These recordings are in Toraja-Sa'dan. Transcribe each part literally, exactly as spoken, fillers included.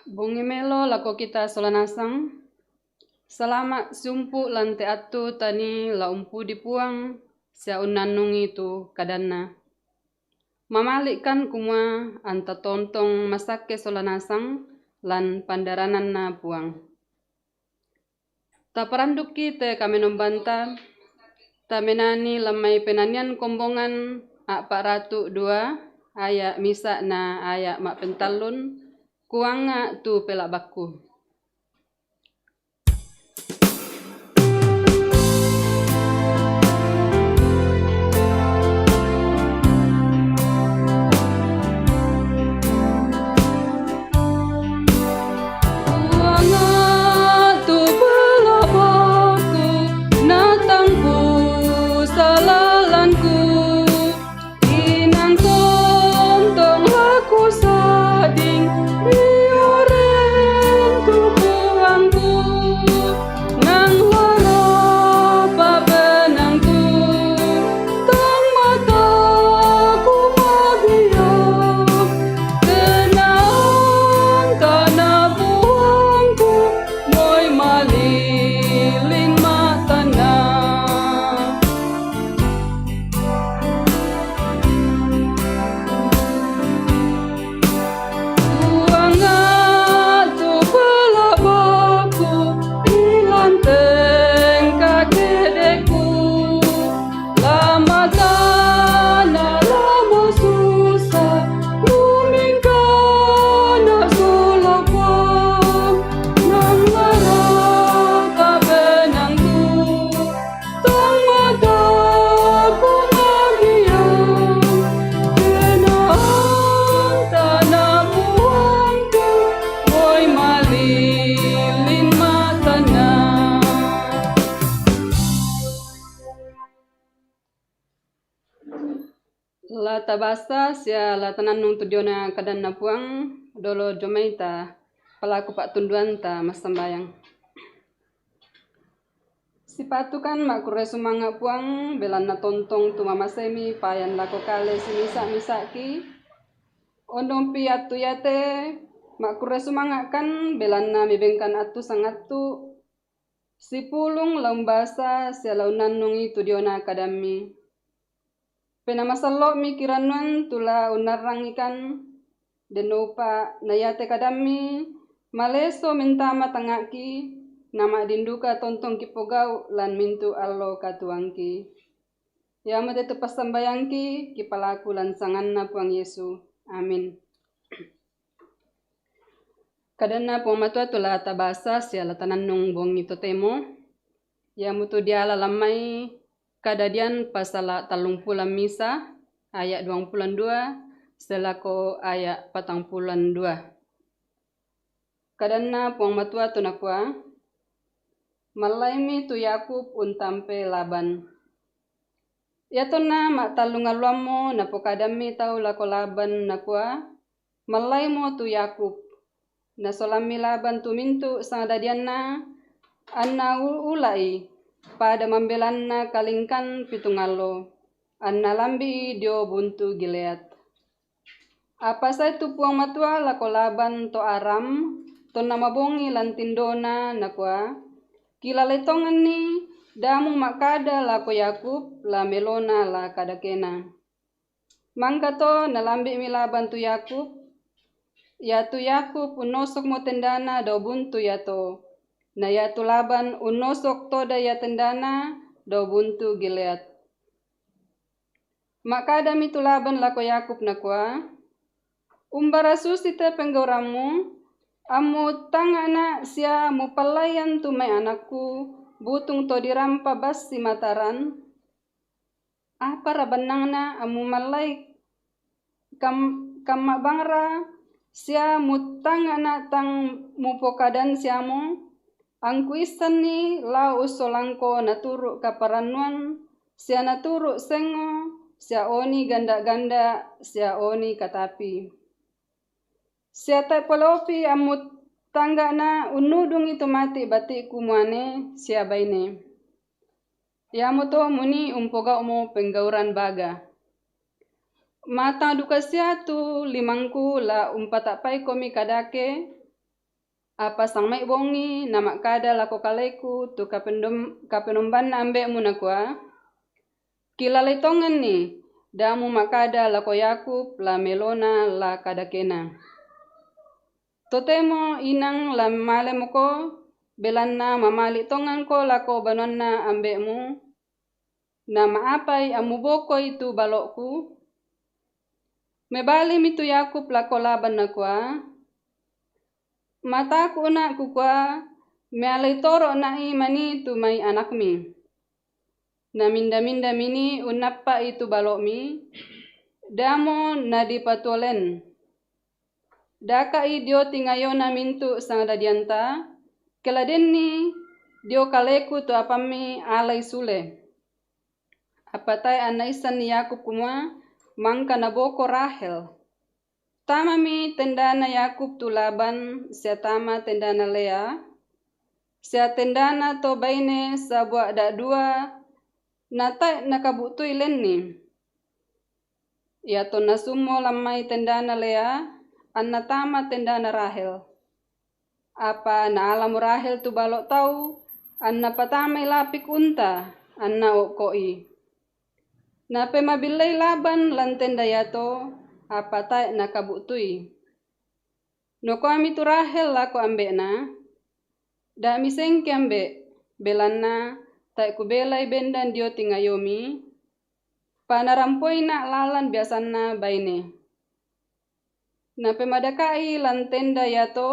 Bongi melo lako kita sola nasang. Salama siumpu lan te attu tani la umpudi Puang, sia unnannungi tu kadanna. Mamali'kan kumua anta tontong masakke sola nasang lan pandarananna Puang. Taparandukki te kamenombanta, tamenani lammai penanian kombongan a'pa' ratu dua, aya' misa' na aya' ma'pentallun, kuanga' tu pela'bakku. Puanga' tu pela'bakku, natangpusa lalanku, inang tontong laku sa'ding ri oreng tu Puangku, nang larapa benangku, tang mataku mabiang, tenang tana Puangku, moi malilin matana. Puanga' tu pela'bakku, ilanteng kake'deku, la matana la masusa, lumingkana sola Puang, nang larapa benangku, tang mataku mabiang, tenang tana Puangku, moi malilin matana. La tabasa sia la tanannung tu diona kadanna Puang, dolo dio mai ta palaku pa'tunduanta massambayang. Sipatukan ma'kurre sumanga' Puang, belanna tontong tu mamaseimi payan lako kale simisa'-misa'ki. Ondongpi attu iate ma'kurre sumanga'kan, belanna mibengkan attu sangattu. Sipulung la umbasa sia la unnannungi tu diona kadammi. Penaa masallo'mi kirannuan tu la unnarrangikan, dennoupa na iate kadammi maleso mentama tangnga'ki, nama'din duka tontong kipogau' lan mintu' allo katuoangki. Iamote tu passambayangki kipalaku lan sanganna Puang Yesu. Amin. Kadanna Puang Matua tu la tabasa sia la tanannung bongi totemo, iamotu diala lammai Kadadian pasala tallungpulo misa, aya' duangpulo dua, selako aya' patangpulo dua. Kadanna Puang Matua tu nakua, mallaimi tu Yakub untampe Laban. Iatonna ma'tallung alluammo napokadammi tau lako Laban nakua, mallaimo tu Yakub. Nasolammi Laban tu mintu' sangdadianna, anna u-, ula'i, pada mambelanna kalingkan pitung allo, anna lambi'i dio buntu Gilead. Apa sae tu Puang Matua lako Laban to Aram, tonna mabongi lan tindona, nakua, kilalai tonganni, da muma'kada lako Yakub la melona la kadakena. Mangkato nalambi'mi Laban tu Yakub, iatu Yakub unnosokmo tendana dao buntu iato, na iatu Laban unnosok toda ia tendana dao buntu Gilead. Ma'kadami tu Laban lako Yakub nakua, umbara susi te penggaurammu, ammu tangnga'na sia mupallaian tu mai anakku, butung to dirampa bassi mataran? Apara bannangna ammu mallai kam-, kamma bangra sia muttangnga'na tang mupokadan siamo? Angkuissanni lao ussolangko naturu' kaparannuan, sia naturu' sengngo, sia oni ganda-ganda, sia oni katapi. Sia tae' pole opi ammu tangga'na unnudungi tu mati' bati'ku muane sia baine. Iamoto muni umpogau'mo penggauran baga. Matang duka sia tu limangku la umpata'paikomi kadake, Apa sangmai bongi na makkada lako kaleku tu kapendom-, kapenombanna ambe'mu nakua, "Kilalai tongenni, damu makkada lako Yakub la melona la kadakena. Totemo inang la malemoko, belanna mamali tongengko lako banuanna ambe'mu, na maapai ammubokoi tu balo'ku?" Mebalimi tu Yakub lako Laban nakua, "Mataku na kukua, mealai toro na'i mani tu mai anakmi. Na minda-minda mini unnappa'i tu balo'mi, damo nadipatuolen. Daka'i dio tingayona mintu sangdadianta, keladenni dio kaleku tu apammi alai sule." Apa tae annaissanni Yakub kumua mangka naboko Rahel. Tamami tendana Yakub tu Laban, sia tama tendana Lea, sia tendana to baine sabua da'dua, na tae nakabu'tui lenni. Iatonna summo lammai tendana Lea, anna tama tendana Rahel. Apa naalamo Rahel tu balo tau, anna patamai lapik unta, anna o'ko'i. Napemabillei Laban lan tenda iato, apa tae nakabu'tui. Nokuami tu Rahel lako ambe'na, "Da misengke, ambe, belanna tae kubelai bendan dio tingayomi, pa narampoina lalan biasanna baine." Napemadaka'i lan tenda iato,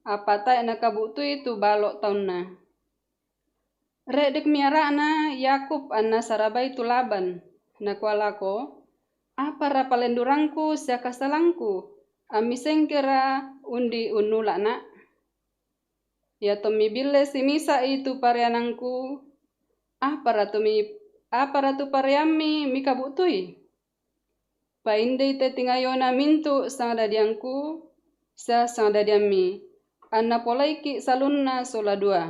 apa tae nakabu'tui tu balo taunna. Re'dekmi ara'na Yakub anna sarabai tu Laban, nakua lako, "Apara palendurangku sia kasalangku, ammisengkera undi unnula'na? Iatommi bille simisa'i tu pareanangku, apara tumi-, apara tu pareammi mikabu'tui? Paindei te tingayona mintu sangdadiangku, sia sangdadiammi, anna polaiki salunna sola dua.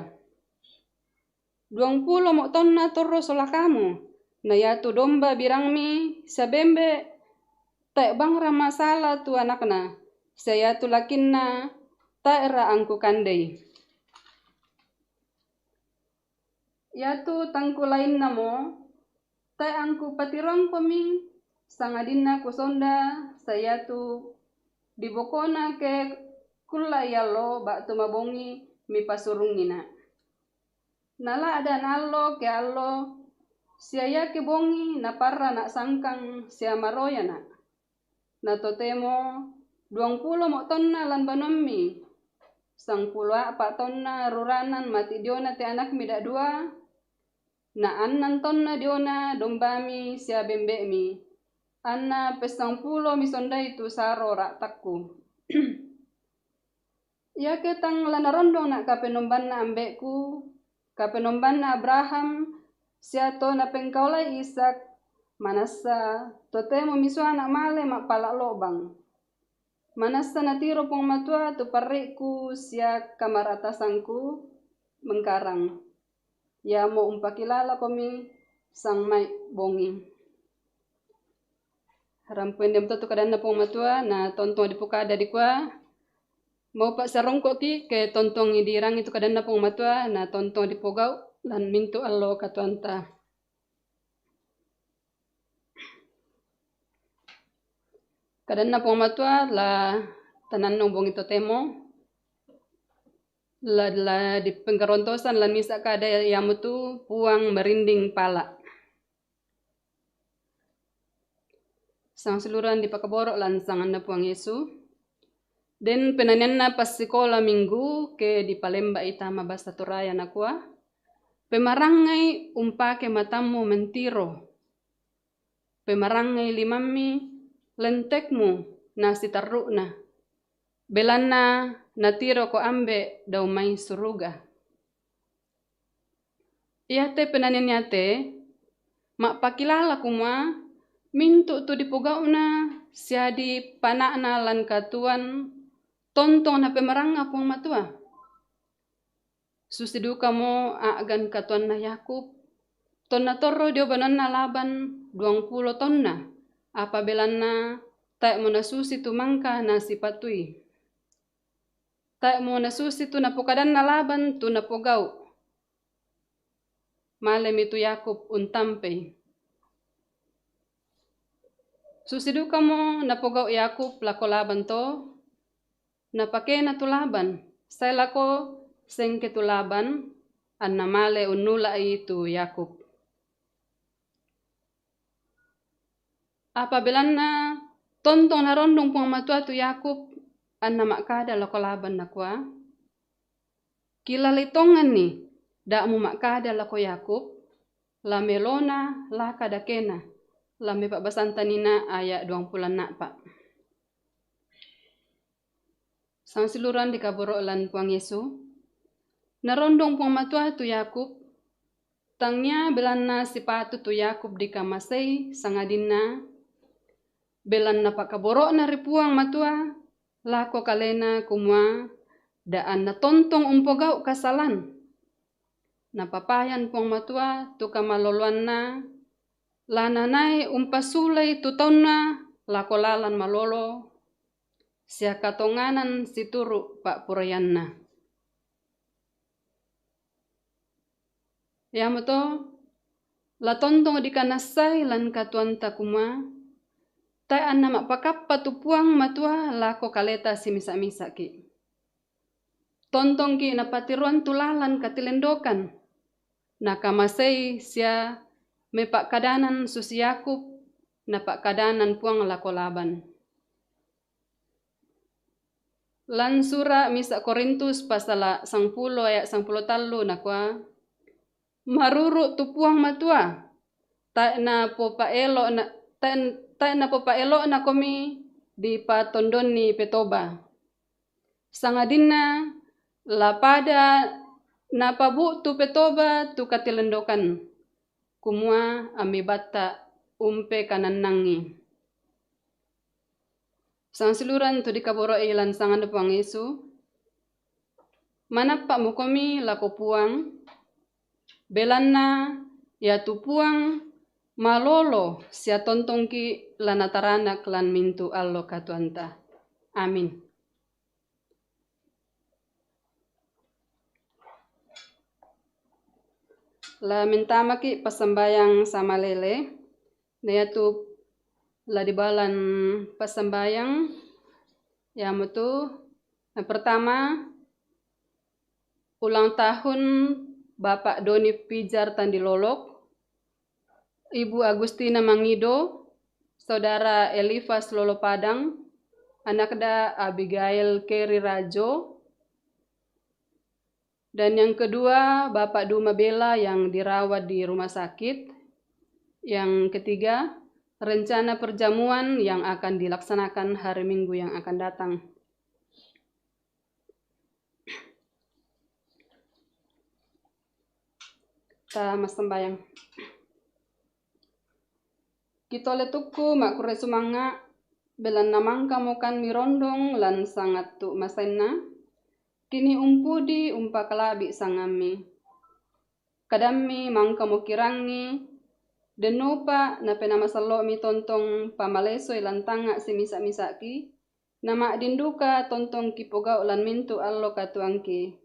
Duangpulo mo tonna torro sola kamu, na iatu domba birangmi sia bembe, tae bangra masala tu anakna, sia iatu lakinna tae'ra angkukandei. Iatu tangku lainnamo, tae angkupatirongkomi, sangadinna kusonda, sia iatu dibokona ke kullai allo ba'tu mabongi mipasurungngina. Nala'da naallo ke allo, sia iake bongi naparrana sangkang sia maroyana. Na totemo duangpulo mo tonna lan banuammi, sangpulo a'pa tonna ruranan mati diona te anakmi da'dua, na annan tonna diona dombami sia bembe'mi, anna pessangpulo misondai tu saro ra'takku. Iake tang la narondongna kapenombanna ambe'ku, kapenombanna Abraham, sia to napengkaolai Ishak, manassa totemo misuana male mappala lobang. Manassa natiro Puang Matua tu parri'ku sia kamara'tasangku mengkarang. Iamo umpakilalakomi sangmai bongi. Rampoin dem to tu kadanna Puang Matua, na tontong dipokada dikua, maupa sarongkoki ke tontong dirangi tu kadanna Puang Matua, na tontong dipogau lan mintu allo katuanta. Kadanna Puang Matua la tanannung bongi totemo, la, la dipengkarontosan lan misa kada, iamotu Puang merinding pala. Sangsiuluran dipakaboro lan sanganna Puang Yesu. Den penanianna passikola minggu ke dipalemba'i tama basa Toraya nakua, "Pemarangngai umpake matammu mentiro. Pemarangngai limammi lentekmu na sitarru'na. Belanna natiroko Ambe dau mai suruga." Iate penanian iate mappakilala kumua mintu tu dipogau'na sia dipana'na lan katuoan tontong napemaranga Puang Matua. Susi dukamo a'gan katuoanna Yakub, tonna torro dio banuanna Laban duangpulo tonna, apa belanna tae'mo nasusi tu mangka nasipatui. Tae' mo nasusi tu napokadanna Laban tu napogau'. Malemi tu Yakub untampei. Susi dukamo napogau' Yakub lako Laban to, napakena tu Laban, sae lako sengke tu Laban, anna male unnula'i tu Yakub. Apa belanna tontong narondong Puang Matua tu Yakub, anna ma'kada lako Laban, nakua, "Kilalei tonganni, da' muma'kada lako Yakub, la melona, la kadakena, la mepa'basan tanina." Aya' duangpulo enna'pa. Sangsiluran dikaboro' lan Puang Yesu. Narondong Puang Matua tu Yakub, tangia belanna sipatu tu Yakub dikamasei, sangadinna belanna pakaboro'na ri Puang Matua lako kalena, kumua, "Da' anna tontong umpogau' kasalan." Napapayan Puang Matua tu kamaloloanna, la nanae umpasulei tu taunna lako lalan malolo sia katonganan situru' pa'poraianna. Iamoto, la tontong dikanassai lan katuoanta kumua, tae' anna ma'pakappa tu Puang Matua lako kaleta simisa'-misa'ki'. Tontongki' napatiroang tu lalan katilendokan, nakamasei sia mepa'kadanan susi Yakub napa'kadanan Puang lako Laban. Lan sura' misa' Korintus pasala' sangpulo aya' sangpulo tallu, nakua, "Maruru' tu Puang Matua, tae' napopaelo'na, tae', tae' napopaelo'nakomi dipatondonni petoba. Sangadinna la pada napabu'tu petoba tu katilendokan, kumua ammibatta umpekanannangi." Sangsiluran tu dikaboro'i lan sanganna Puang Yesu, manappa' mukomi lako Puang, belanna iatu Puang malolo sia tontongki' la nataranak lan mintu' allo katuoanta. Amin. La mentamaki' passambayang samalele, na iatu la dibalan passambayang, iamotu yang pertama, ulang tahun Bapak Doni Pijar Tandilolok, Ibu Agustina Mangido, Saudara Elifas Lolopadang, anakda Abigail Keri Rajo, dan yang kedua, Bapak Duma Bella yang dirawat di rumah sakit. Yang ketiga, rencana perjamuan yang akan dilaksanakan hari Minggu yang akan datang. Ta massambayang. Kitole tukku ma'kurre sumanga', belanna mangkamo kan mirondong lan sangattu masenna, kini umpudi umpakala'bi' sangammi. Kadammi mangkamo kirangngi, dennupa napena masallo'mi tontong pamalesoi lan tangnga' simisa'-misa'ki, nama'din duka tontong kipogau' lan mintu' allo katuoangki.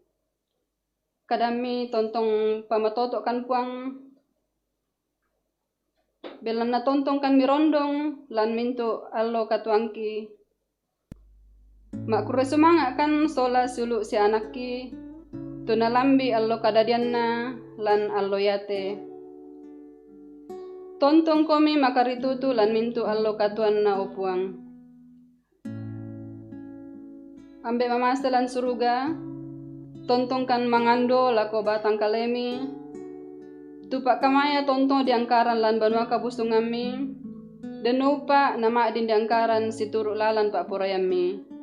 Kadammi tontong pamatoto'kan Puang, belanna tontongkan mirondong lan mintu' allo katuoangki. Ma'kurre sumanga'kan sola siulu' sia anakki, tu nalambi' allo kadadianna lan allo iate. Tontongkomi makaritutu lan mintu' allo katuoanna, o Puang. Ambe' mamase lan suruga, tontongkan mangando lako batang kalemi, tu pa'kamaya tontong diangkaran lan banua kabusungammi, dennupa nama'din diangkaran situru' lalan pa'poraiammi.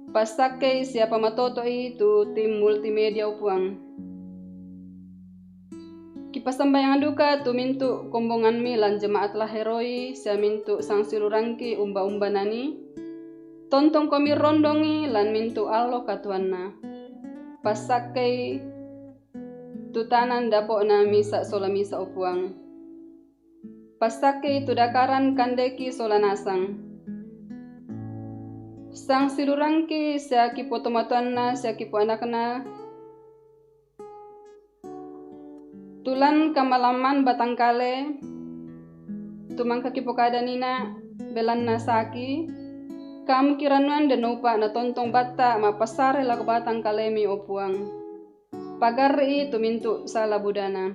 Passakkei sia pamatoto'i tu tim multimedia, o Puang. Kipassambayang duka tu mintu' kombongammi lan jemaat Laheroi sia mintu' sangsilurangki umba-umbanani. Tontongkomi rondongi lan mintu' allo katuoanna. Passakkei tu tanan dapo'na misa' sola misa', o Puang. Passakkei tu dakaran kandeki sola nasang. Sang sidurangki sia kipotomatuanna sia kipoanakna, tulan kamalamman batangkale, tumangka kipokadanina, belanna saki, kam kirannuan de noupa natontong batta ma'passare lako batangkalemi, o Puang. Pagarri'i tu mintu' sala budana.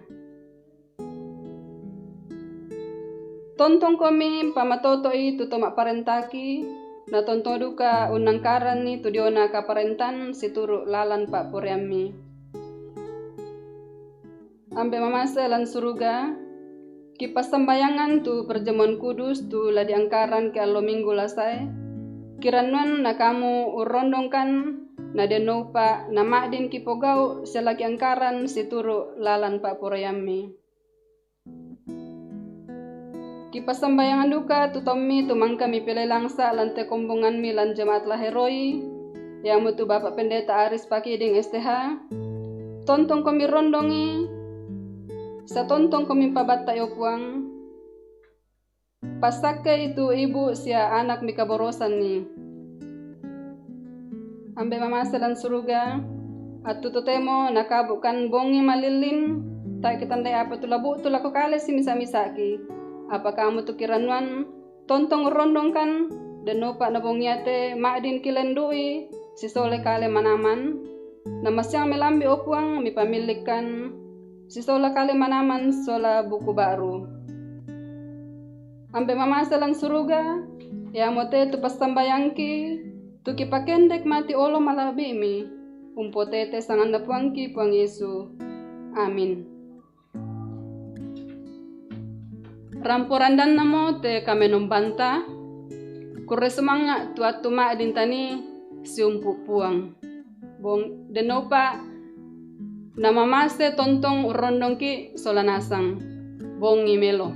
Tontongkomi pamatoto'i tu to ma'parentaki, na tontong duka unnangkaranni tu diona kaparentan situru' lalan pa'poraiammi. Ambe' mamase lan suruga, kipassambayangan tu perjamuan kudus tu la diangkaran ke allo minggu lasae, kirannuan na kamu urrondongkan, na denno upa' na ma'din kipogau' sia la kiangkaran situru' lalan pa'poraiammi. Kipassambayangan duka tu taummi tu mangka mipile langsa' lan te kombonganmi lan jemaat Laheroi, iamotu Bapak Pendeta Aris Pakiding S T H, tontongkomi rondongi, satontongkomi pabatta'i, o Puang. Passakkei tu ibu' sia anak mikaborosanni. Ambe' mamase lan suruga, attu totemo nakabu'kan bongi malillin, tae' kitandai apa tu la bu'tu lako kale simisa-misaki. Apa kamu tu kirannuan, tontong urrondongkan, denno upa' na bongi iate ma'din kilendu'i sisole kale manaman, na masiang melambi', o Puang, mipamillikkan sisola kale manaman sola buku ba'ru. Ambe' mamase lan suruga, iamote tu passambayangki, tu kipakendek mati olo mala'bi'mi, umpotete sanganna Puangki, Puang Yesu. Amin. Rampo randannamo te kamenombanta, kurre sumanga' tu attu ma'din tanii siumpu' Puang. Bong-, denno upa' na mamase tontong urrondongki' sola nasang. Bongi melo.